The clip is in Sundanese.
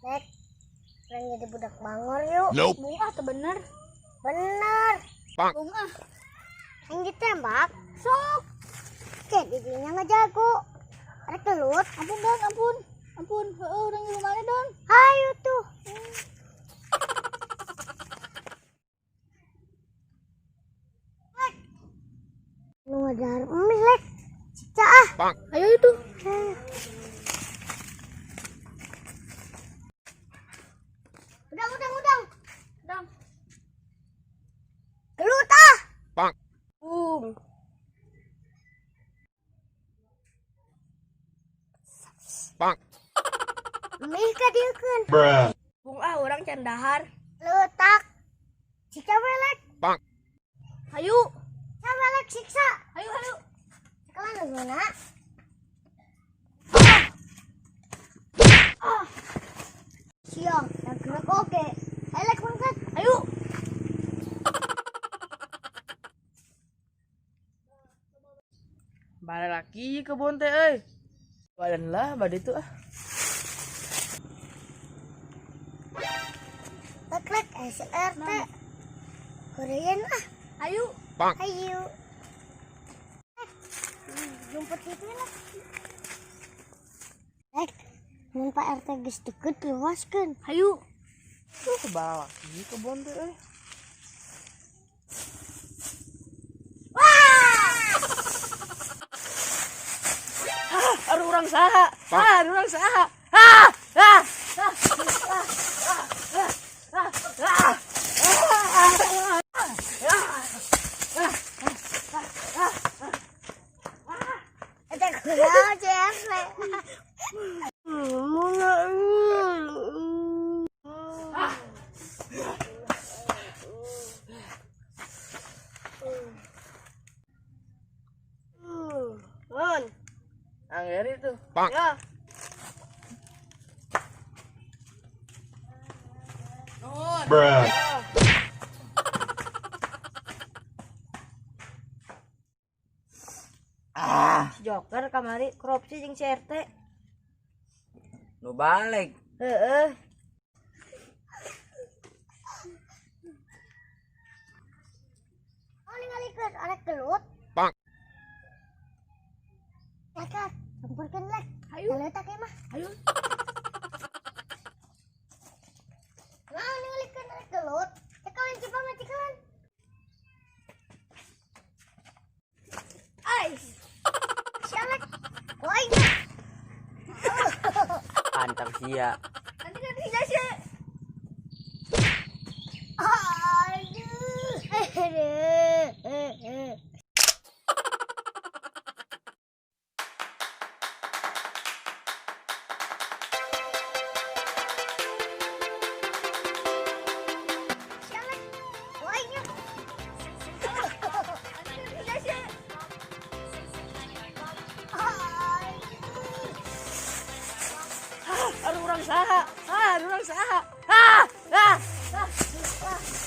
Lek, urang jadi budak bangor yuk. Nope. Bung ah, teu bener. Bener. Bung ah. Yang ditembak. Sok. Jadi dinya ngejago. Ada kelut. Ampun Don, ampun. Ampun, heeh urang di mana Don? Ayo tuh. Lek. Nu ngejar mie, Lek. Cica ah. Ayo itu. Udang, udang, udang. Udang. Gelut ah. Bung. Mie kadieukeun. Bruh. Bung ah, urang can dahar. Letak. Siksa we, Lek. Hayu. Sama Lek siksa. Hayu, hayu. Sekolah nu guna. Ah. Siang, yang gerak oke. Ayo Lek mangkat. Ayo. Balik lagi ke kebun teh euy. Badan lah bade itu ah. Lek lek SRT. Korean ah. Ayo. Ayo. Jemput itu lah. Lek, mun Pak RT geus deket luaskeun. Hayu. Tuh kebal lagi kebun teh euy. Hah, aduh urang saha? Hah, aduh urang saha? Hah, ah, ah, ah, ah, ah, ah, Eta kunaon si RT? Mon. Angger itu. Ya. Bruh. Si Joker kamari korupsi jeung si RT. Nu balik. Heeh. Oh ningalikeun arek gelut. Lek, lek, campurkeun lek. Hayu. Letak ieu mah. Hayu. Nah, ningalikeun arek gelut. Cekalan cipang cekalan. Ai. Si Alek. Ku aing mah. Pantang sia. Nanti nanti sih. Aduh. Aduh. Si Alek. Ku aing mah. Nanti sih. Hah, aduh urang saha? Hah, aduh urang saha? Ah, ah, ah, ah.